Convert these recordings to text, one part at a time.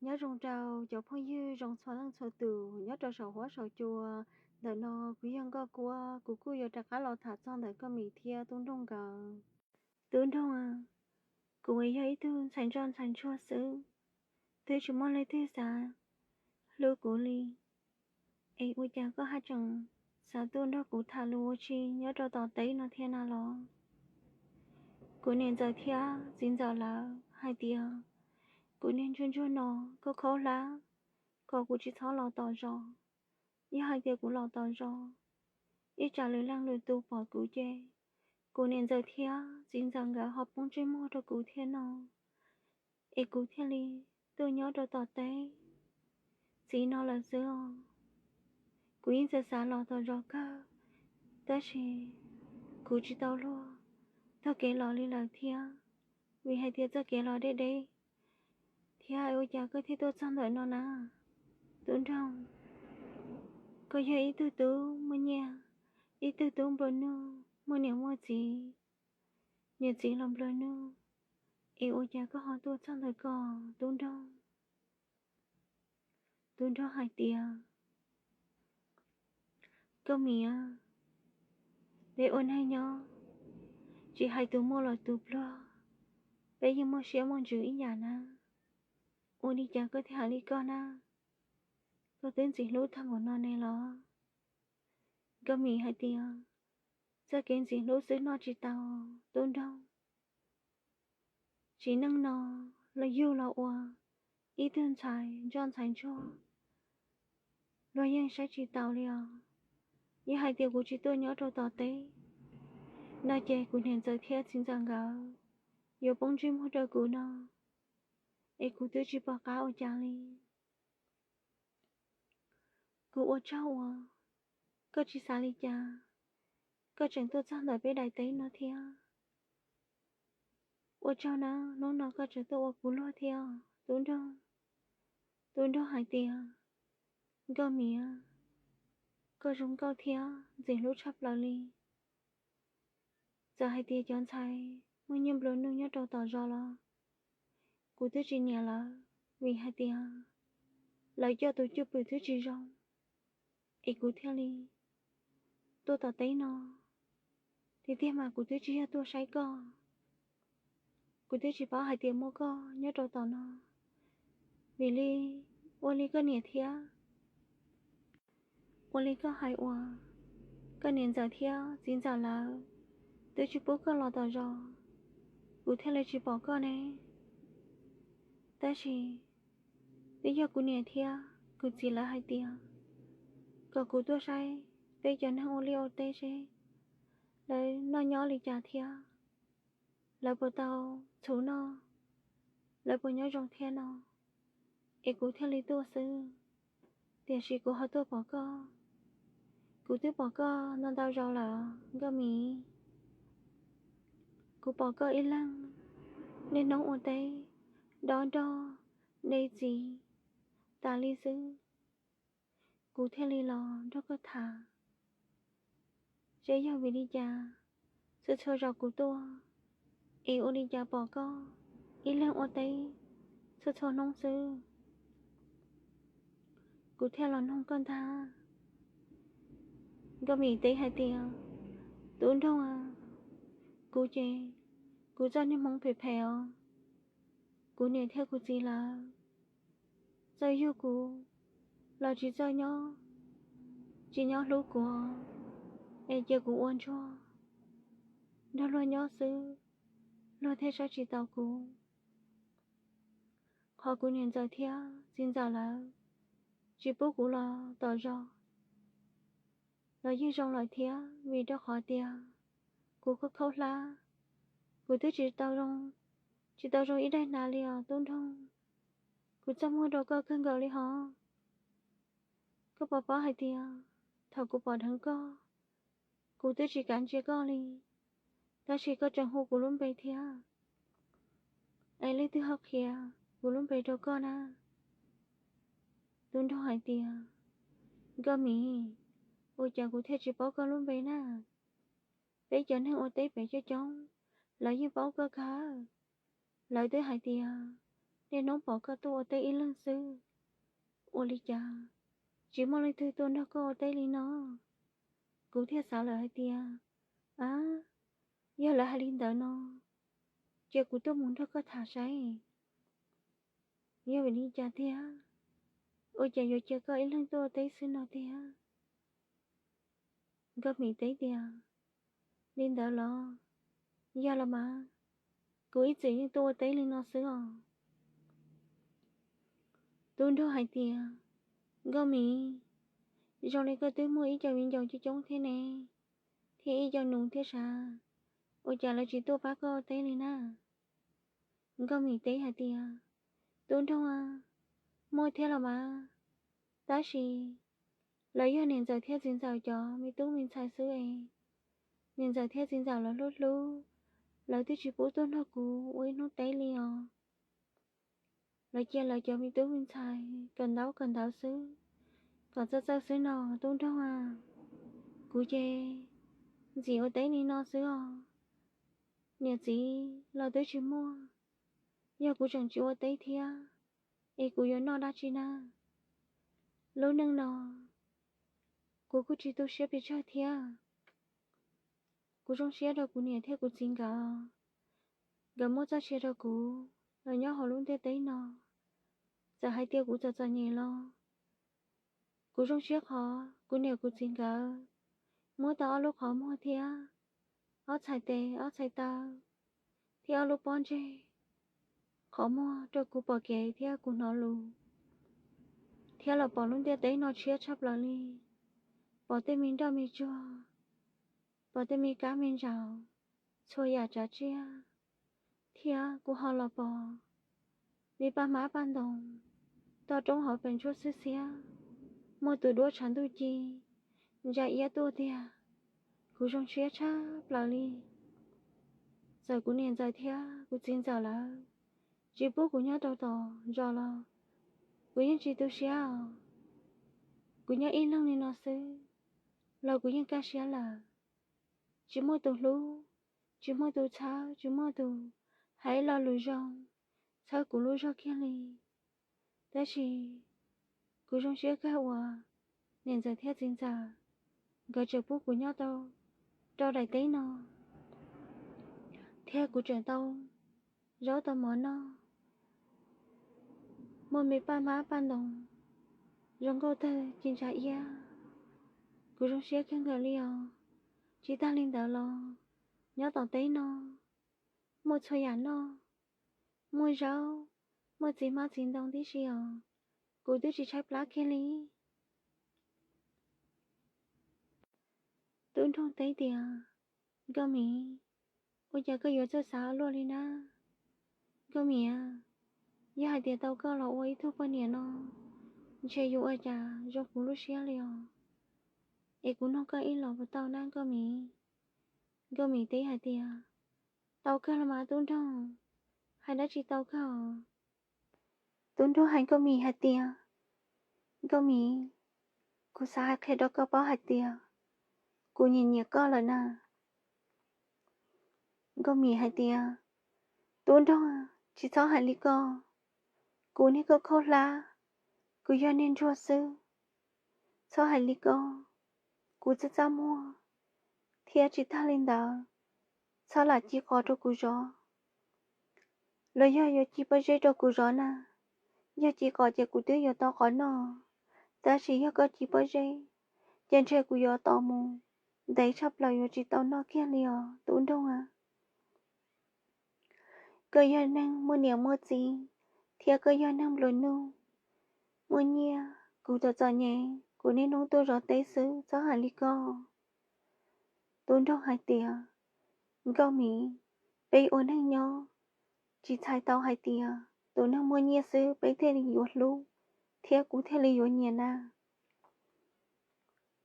Nyob zoo rau cov phooj ywg zoo txhua leej txhua tus nyob rau saum huab saum cua. Ntawm no kuv yog Nkauj Kuab, kuv kuj yuav rov qab los tham txog ntawm Nkauj Mim thiab Tub Nroog nkawd. Tub Nroog, kuv yog ib tug ntxhais ntsoj ntxhais ntsuag xwb, twb tsis muaj leej twg xav hlub kuv li. Es ua cas koj haj tseem xav tuaj nrog kuv tham lus ua si nyob rau tom teb no thiab na los? Kuv niam ntxawm thiab txiv ntxawm lawv hais tias kuv niag ntsuag ntsuag no khaub khaub hlab, kom kuv tsis txhob los tom zos. Yog hais tias kuv los tom zos, ib tsam lwm leej lwm tus pom kuv ces kuv niam ntxawm thiab txiv ntxawm nkawd ho poob ntsej muag rau kuv thiab no, es kuv thiaj li tuaj nyob rau tom teb txiv no lawm xwb os. Kuv yeej txawm xav los tom zos kawg, tab sis kuv tsis tau luag txoj kev los li lawm thiab, vim hais tias txoj kev los deb deb thiab. Ua cas koj thiaj tuaj txog ntawm no na? Tub Nroog, koj yog ib tug tub muaj nyiaj, ib tug tub nplua nuj muaj niam muaj txiv, niam txiv los nplua nuj, es ua cas koj ho tuaj txog ntawm ko, Tub Nroog? Tub Nroog hais tias, Nkauj Mim, peb ua neeg nyob, tsis hais tus muaj los tus pluag, peb yeej muaj siab muaj ntsws ib yam na. Ua li cas koj thiaj hais li koj na? Koj twb ntxim hlub tag npaum no ne los? Nkauj Mim hais tias, Txoj kev ntxim hlub xwb noj tsis tau, Tub Nroog. Tsim neej no los yug los ua ib tug ntxhais ntsoj ntxhais ntsuag, luag yeej saib tsis taus li os. Yog hais tias kuv tsis tuaj nyob rau tom teb no ces kuv niam ntxawm thiab txiv ntxawm nkawd yuav poob ntsej muag rau kuv no, es kuv twb tsis pom qab ua cas li. Kuv ua tsaug uas koj tsis xav li cas, koj tseem tuaj txog ntawm peb daim teb no thiab. Ua tsaug na, hnub no koj tseem tuaj ua kuv luag thiab, Tub Nroog. Tub Nroog hais tias, Nkauj Mim, koj zoo nkauj thiab ntxim hlub tshaj plaws li. Txawm hais tias cov ntxhais muaj nyiaj nplua nuj nyob rau tom zos los kuv twb tsis nyiam lawv, vim hais tias lawv coj tus cwj pwm twb tsis zoo, es kuv thiaj li tuaj tom teb no. Tiag tiag mas kuv twb tsis yog tuaj saib koj, kuv twb tsis paub hais tias muaj koj nyob rau tom no. Vim li, ua li koj niam thiab ua li koj hais uas koj niam ntxawm thiab txiv ntxawm lawv twb tsis pub koj los tom zos, kuv thiaj li tsis pom koj ne. Tab sis twb yog kuv niam thiab kuv txiv lawv hais tias kom kuv tuaj saib peb cov neeg ua liaj ua teb seb lawv noj nyob li cas thiab, lawv puas tau txhuv noj, lawv puas nyob zoo thiab no, es kuv thiaj li tuaj xwb. Tiam sis kuv ho tuaj pom koj, kuv twb pom koj ntau ntau zaus lawm, Nkauj Mim. Kuv pom koj ib leeg niaj hnub ua teb, dob nroj, de txiv tas li xwb. Kuv thiaj li los nrog koj tham seb yog vim li cas txhua txhua zaus kuv tuaj, es ua li cas pom koj ib leeg ua teb txhua txhua hnub xwb. Kuv thiaj los noog koj ntag. Nkauj Mim teb hais tias, Tub Nroog, kuv ces kuv txoj niag hmoov phem phem os. Kuv niam thiab kuv txiv lawv txawj yug kuv los tsis txawj nyob, tsis nyob hlub kuv, es cia kuv ua ntsuag nrog luag nyob xwb, luag thiaj saib tsis taus kuv. Qhov kuv niam ntxawm thiab txiv ntxawm lawv tsis pub kuv los tom zos los yeej zoo lawm thiab, vim rau qhov tias kuv khaub khaub hlab, kuv twb tsis tau zoo, tsis tau zoo ib daim hnav li os Tub Nroog. Kuv txaj muag rau koj kawg nkaus li hos. Koj puas paub hais tias thaum kuv pom dheev koj, kuv twb tsis kav ntsia koj li, tab sis koj tseem hu kuv lub npe thiab. Es leej twg ho qhia kuv lub npe rau koj na? Tub Nroog hais tias, Nkauj Mim, ua cas kuv thiaj tsis paub koj lub npe na? Peb cov neeg ua teb pem coob coob, lawv yeej paub koj kawg. Lawv twb hais tias niaj hnub pom koj tuaj ua teb ib leeg xwb. Ua li cas tsis muaj leej twg tuaj nrog koj ua teb li no? Kuv thiaj xav lawm hais tias, a, yog lawv hais li ntawd no, cia kuv tuaj mus nrog koj tham saib yog vim li cas tiag, ua cas yuav cia koj ib leeg tuaj ua teb xwb no tiag. Nkauj Mim teb tias, li ntawd los? Yog los mas, kuv ib txwm yeej tuaj ua teb li no xwb os. Tub Nraug hais tias, Nkauj Mim, zoo li koj twb muaj ib co viv ncaus coob coob thiab ne, thiab ib co nus thiab sav, ua cas lawv tsis tuaj pab koj ua teb li na? Nkauj Mim teb hais tias, Tub Nraug a, muaj thiab los mas, tab sis lawv yog niam ntxawm thiab txiv ntxawm cov me tub me ntxhais xwb es, niam ntxawm thiab txiv ntxawm lawv hlub hlub, lawv twb tsis pub tuaj nrog kuv ua ib hnub teb li os. Lawv cia lawv cov me tub me ntxhais kawm ntaub kawm ntawv xwb, kom txawj txawj xwb no, Tub Nraug a. Kuv ces ntxim ua teb li no xwb os. Niam txiv los twb tsis muaj, yog kuv tseem tsis ua teb thiab es kuv yuav noj dab tsi na? Lub neej no kuv kuj tsis tu siab pes tsawg thiab. Kuv zoo siab rau kuv niam thiab kuv txiv nkawd, nkawd muab txoj sia rau kuv los nyob hauv lub ntiaj teb no. Txawm hais tias kuv txom txom nyem los kuv zoo siab qhov kuv niam kuv txiv nkawd muab tau ob lub qhov muag thiab ob txhais tes ob txhais taw thiab ob lub pob ntseg qhov muag rau kuv pom kev thiab kuv hnov lus, thiab los pom lub ntiaj teb no tshiab tshaj plaws li, pom tej me nroj me tsuag, pom tej me kab me ntsaum, txhua yam tsav tsiaj, thiab kuv ho los pom me paj hmab paj ntoos toj roob hauv pes ntsuab xwb xiab, muaj tus duab tshav ntuj ci ntsa iab tuaj tiag. Kuv zoo siab tshaj plaws li. Txawm kuv niam ntxawm thiab kuv txiv ntxawm lawv tsis pub kuv nyob rau tom zos los kuv yeej tsis tu siab os. Kuv nyob ib leeg li no xwb los kuv yeej kaj siab lawm. Tsis muaj tus hlub, tsis muaj tus txhawb, tsis muaj tus hais lo lus zoo txhawb kuv lub zog kiag li. Tab sis kuv zoo siab kawg uas niam ntxawm thiab txiv ntxawm nkawd tseem pub kuv nyob tau rau daim teb no, thiab kuv tseem tau zaub tau mov noj, muaj me paj hmab paj ntoos zoo nkauj tawg ci ntsa iab. Kuv zoo siab kawg nkaus li os. Tsis tag li ntawd los nyob tom teb no muaj txhua yam noj, muaj zaub, muaj txiv hmab txiv ntoo tib si os. Kuv twb tsis tshaib plab kiag li. Tub Nraug teb tias, Nkauj Mim, ua cas koj yuav txawj xav ua luaj li na? Nkauj Mim a, yog hais tias tau koj los ua ib tug poj niam no, ntshe yuav ua cas zoo kuv lub siab li os. Es kuv nug koj ib los puas tau na Nkauj Mim? Nkauj Mim teb hais tias, Tau kawg los mas Tub Nraug, hais dab tsi tau kawg os? Tub Nraug hais Nkauj Mim hais tias, Nkauj Mim, kuv xav hais qhia rau koj paub hais tias kuv nyiam nyiam koj lawm na. Nkauj Mim hais tias, Tub Nraug, tsis txhob hais li ko. Kuv niag khaub khaub hlab, kuv yog niag ntsuag xwb. Txhob hais li ko, kuv txaj txaj muag, thiab tsis tag li ntawd, txhob lam ci qos rau kuv zov. Los yog yuav ci pob zeb rau kuv zov na, yog ci qos ces kuv twb yuav tau qos noj, tab sis yog koj ci pob zeb, ces ntshe kuv yuav tos mus ntev tshaj plaws yuav tsis tau noj kiag li os Tub Nraug a. Koj yog neeg muaj niam muaj txiv, thiab koj yoj neeg nplua nuj, muaj nyiaj, kuv txom txom nyem kuv niaj hnub tuaj zov teb xwb, txhob hais li ko. Tub Nraug hais tias, Nkauj Mim, peb ua neeg nyob, tsis txhais tau hais tias tus neeg muaj nyiaj xwb peb thiaj li yuav hlub, thiab kuv thiaj li yuav nyiam na.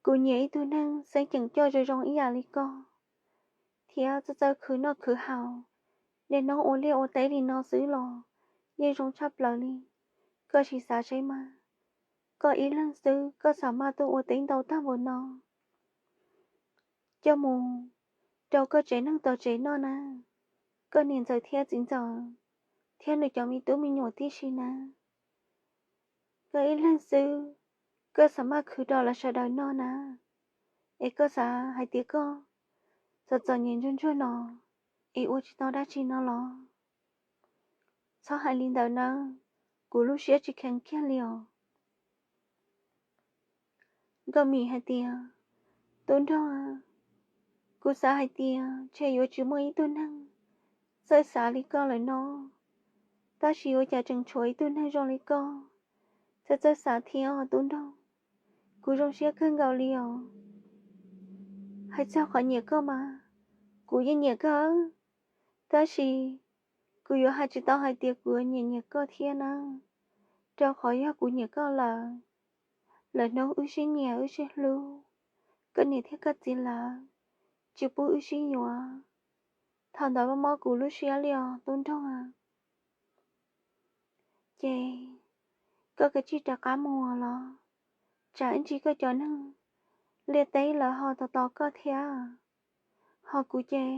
Kuv nyiam ib tug neeg xeeb ceem coj zoo zoo ib yam li koj, thiab txawj txawj khwv noj khwv haus, niaj hnub ua liaj ua teb li no xwb los yeej zoo tshaj plaws li. Koj sim xav saib mas, koj ib leeg xwb koj xav maj tuaj ua teb ntau tag npaum no coj mus rau koj tsev neeg tom tsev noj na, koj niam ntxawm thiab txiv ntxawm, thiab nws cov me tub me nyuam tib si na. Koj ib leeg xwb, koj xav maj khwv rau lawv sawv daws noj na, es koj xav hais tias koj txom txom nyem ntsuag ntsuag no, es ua tsis tau dab tsi no los? Txhob hais li ntawd nawb, kuv lub siab tsis kheev kiag li os. Nkauj Mim hais tias, Tub Nraug, kuv xav hais tias ntshe yuav tsis muaj ib tug neeg txawj xav li koj lawm no, tab sis ua cas tseem tshuav ib tug neeg zoo li koj txawj txawj xav thiab os Tub Nraug. Kuv zoo siab kawg nkaus li os. Hais txog qhov nyiam koj mas, kuv yeej nyiam kawg, tab sis kuv yuav hais tsis tau hais tias kuv nyiam nyiam koj thiab na, rau qhov yog kuv nyiam koj lawm, lwm hnub wb sib nyiam wb sib hlub, koj niam thiab koj txiv lawv tsis pub wb sib yuav, thaum ntawd mob mob kuv lub siab li os Tub Nraug. Ces koj kav tsij rov qab mus los, tsam ib ntsis koj cov neeg liaj teb lawv ho tos tos koj thiab. Ho kuv ces,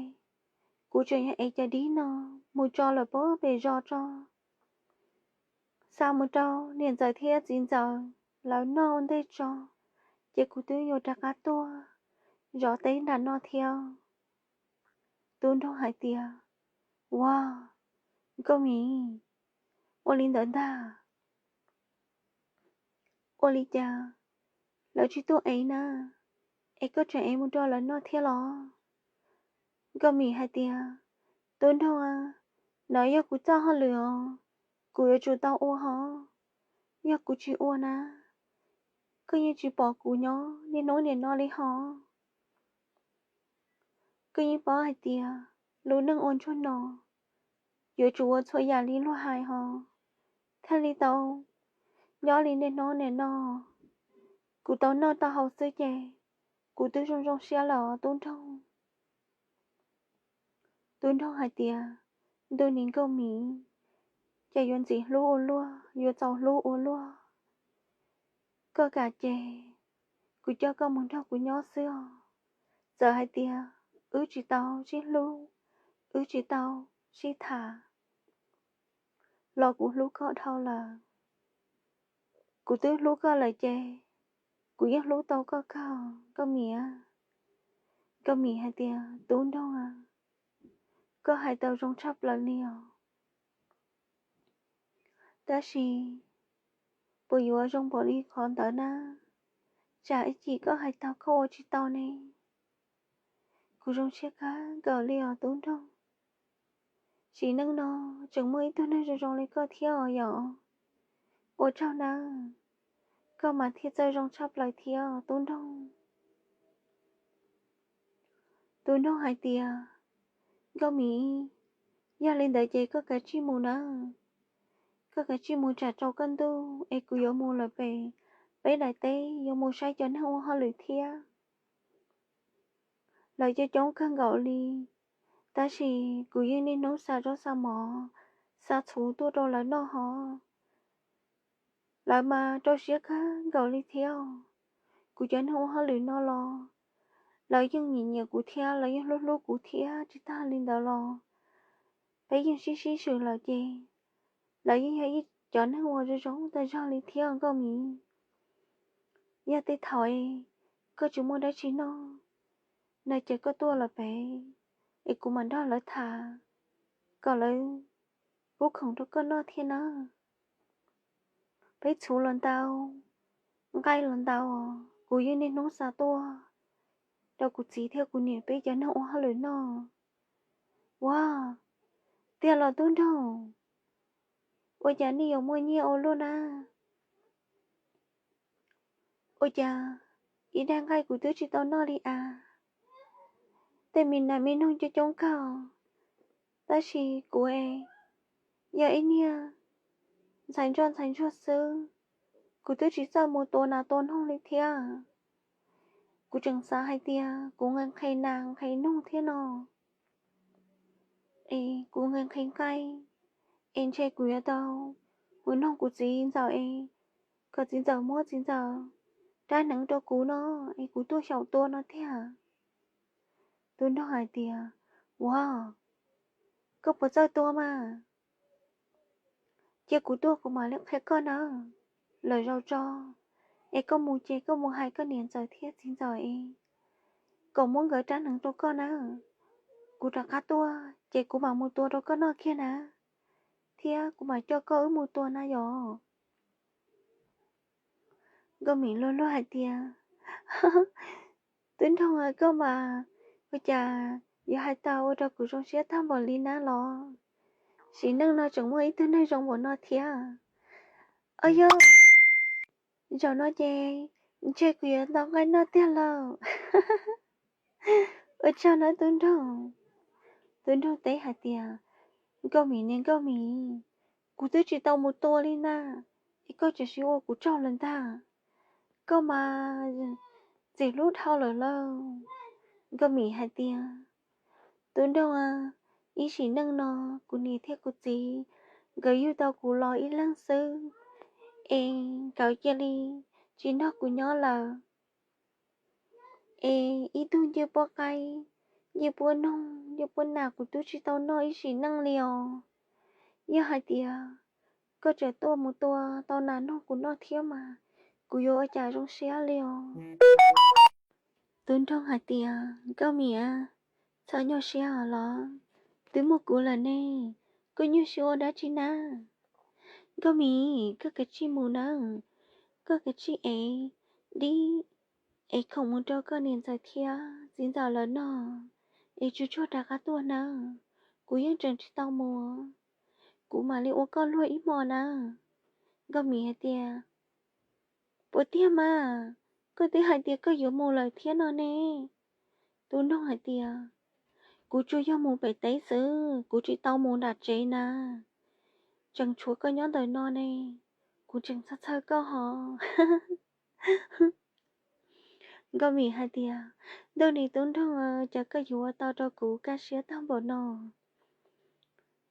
kuv tseem yog ev cov dib no mus tso lawm puag pem zos tso, xa mus rau niam ntxawm thiab txiv ntxawm lawv noj ua ntej tso, ces kuv twb yuav rov qab tuaj zov teb nram no thiab. Tub Nraug hais tias, Ua, Nkauj Mim, ua li ntawd ntag. Ua li cas lawv tsis tuaj ev na, es koj tseem ev mus rau lawv noj thiab los? Nkauj Mim hais tias, Tub Nraug, no yog kuv txoj hauj lwm os, kuv yuav tsum tau ua hos. Yog kuv tsis ua na, koj yeej tsis pom kuv nyob niaj hnub nim no li hos. Koj yeej paub hais tias lub neej ua ntsuag no yuav tsum ua txhua yam li luag hais hos, thiaj li tau nyob li niaj hnub nim no. Kuv tau noj tau haus xwb ces kuv twb zoo zoo siab lawm os Tub Nraug. Tub Nraug hais tias, Ntuj ni Nkauj Mim, ces yuav ntxim hlub ua luaj, yuav txaus hlub ua luaj. Koj kam ces kuv coj koj mus nrog kuv nyob xwb os. Txawm hais tias wb tsis tau sib hlub, wb tsis tau sib tham, los kuv hlub koj dhau lawm. Kuv twb hlub koj lawm ces kuv yeej hlub tau koj kawg Nkauj Mim. Nkauj Mim hais tias, Tub Nraug, koj hais tau zoo tshaj plaws li os. Tab sis puas yuav zoo npaum li qhov ntawd na? Tsam ib chim koj hais tau koj ua tsis tau ne. Kuv zoo siab kawg nkaus li os Tub Nraug. Sim neej no tseem muaj ib tug neeg zoo zoo li koj thiab os yom. Ua tsaug nawb, koj mas thiaj txawj zoo tshaj plaws thiab Tub Nraug. Tub Nraug hais tias, Nkauj Mim, yog li ntawd ces koj kav tsij mus nawb. Koj kav tsij mus tsam tsaus koj ntuj es kuv yuav mus lawm pem peb daim teb yuav mus saib cov neeg ua hauj lwm thiab. Lawv coob coob kawg nkaus li, tab sis kuv yeej niaj hnub xa zaub xa mov, xa txhuv tuaj rau lawv noj hos. Lawv mas rau siab kawg nkaus li thiab. Kuv cov neeg ua hauj lwm no los lawv yeej nyiam nyiam kuv thiab lawv yeej hlub hlub kuv thiab. Tsis tag li ntawd los peb yeej sib sib swm lawm ces lawv yeej yog ib cov neeg uas zoo zoo tag zog li thiab Nkauj Mim. Yog tej thaum koj tsis muaj dab tsi noj no ces koj tuaj lawm pem es kuv mam nrog lawv tham kom lawv pub khoom rau koj noj thiab nawb. Peb txhuv los ntau, nqaij los ntau, kuv yeej niaj hnub xa tuaj rau kuv txiv thiab kuv niam peb cov neeg ua hauj lwm noj. Ua, tiag los Tub Nraug, ua cas nej yuav muaj nyiaj ua luaj na? Ua cas ib daig nqaij kuv twb tsis tau noj li as. Tej me nas me noog coob coob kawg, tab sis kuv es yog ib niag ntxhais ntsoj ntxhais ntsuag xwb, kuv twb tsis txawj mus tua nas tua noog li thiab. Kuv tseem xav hais tias kuv nqhis nqhis nas nqhis noog thiab no, es kuv nqhis nqhis nqaij, es ntshe kuv yuav tau mus noog kuv txiv ntxawm es kom txiv ntxawm muab txiv ntxawm rab hneev rau kuv no, es kuv tuaj xyaum tua no tiag. Tub Nraug hais tias, Ua, koj puas txawj tua mas? cia kuv tuaj kuv mam li qhia koj nawb. Lwm zaus tso, es koj mus ces koj mus hais koj niam ntxawm thiab txiv ntxawm es kom muab nkawd rab hneev rau koj nawb. Kuv rov qab tuaj ces kuv mam mus tua rau koj noj kiag nawb, thiab kuv mam coj koj wb mus tua na yom. Nkauj Mim luag luag hais tias, Tub Nroog, koj mas ua cas yuav hais tau ua rau kuv zoo siab tag npaum li na los? Sim neej no tseem muaj ib tug neeg zoo npaum no thiab. Au yog, zaum no ces ntshe kuv yuav tau nqaij noj tiag lauj. Ua tsaug nawb Tub Nroog. Tub Nroog teb hais tias, Nkauj Mim niam Nkauj Mim, kuv twb tsis tau mus tua li na, es koj tseem sim ua kuv tsaug lawm ntag. Koj mas txim hlub dhau lawm lauj. Nkauj Mim hais tias, Tub Nroog, ib sim neej no kuv niam thiab kuv txiv nkawd yug tau kuv los ib leeg xwb, es nkawd cia li tsis nrog kuv nyob lawm. Es ib tug ncej puab qaib, ncej puab noog, ncej puab nas kuv twb tsis tau noj ib sim neej li os. Yog hais tias koj tseem tuaj mus tua tau nas noog kuv noj thiab mas kuv yuav ua cas zoo siab li os. Tub Nroog hais tias, Nkauj Mim, txhob nyuaj siab os los, twb muaj kuv lawm ne, koj nyuaj siab ua dab tsi na? Nkauj Mim, koj kav tsij mus nawb, koj kav tsij ev dib, ev khoom mus rau koj niam ntxawm thiab txiv ntxawm lawv noj, es tsuag tsuag rov qab tuaj nawb. Kuv yeej tseem tsis tau mus, kuv mam li ua koj luag ib hmo nawb. Nkauj Mim hais tias, Puas tiag mas, koj twb hais tias koj yuav mus lawm thiab no ne? Tub Nroog hais tias, Kuv tsuas yog mus pem teb xwb, kuv tsis tau mus nram tsev na. Tseem tshuav koj nyob ntawm no ne, kuv tseem txhawj txhawj koj hos. Nkauj Mim hais tias, Ntuj ni Tub Nroog, cas koj yuav ua tau rau kuv kaj siab tag npaum no?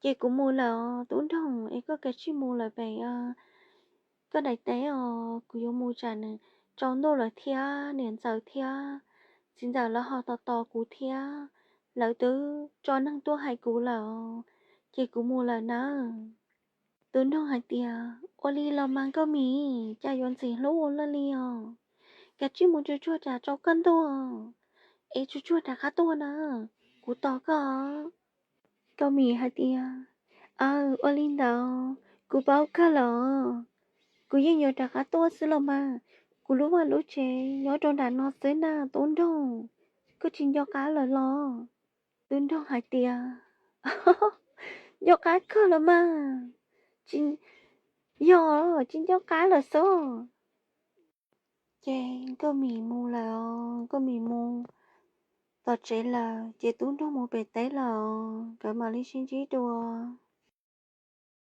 Ces kuv mus lawm os Tub Nroog, es koj kav tsij mus lawm pem koj daim teb os, kuv yuav mus tsam nws tsaus ntuj lawm thiab niam ntxawm thiab txiv ntxawm lawv ho tos tos kuv thiab, lawv twb tso neeg tuaj hais kuv lawm, ces kuv mus lawm nawb. Tub Nroog hais tias, Ua li los mas Nkauj Mim, cas yuav ntxim hlub ua luaj li os? Kav tsij mus tsuag tsuag tsam tsaus koj ntuj, es tsuag tsuag rov qab tuaj na, kuv tos koj. Nkauj Mim hais tias, Aw, ua li ntawd kuv paub kawg lawm, kuv yeej yuav rov qab tuaj xwb los mas. Kuv lub vaj lub tsev nyob rau nram no xwb na Tub Nroog, koj tsis nco qab lawm los? Tub Nroog hais tias, Nco qab kawg lawm mas, tsis, yog tsis nco qab lawm xwb. Ces Nkauj Mim mus lawm os, Nkauj Mim mus tom tsev lawm ces Tub Nroog mus pem teb lawm os, nkawd mam li sib ntsib dua.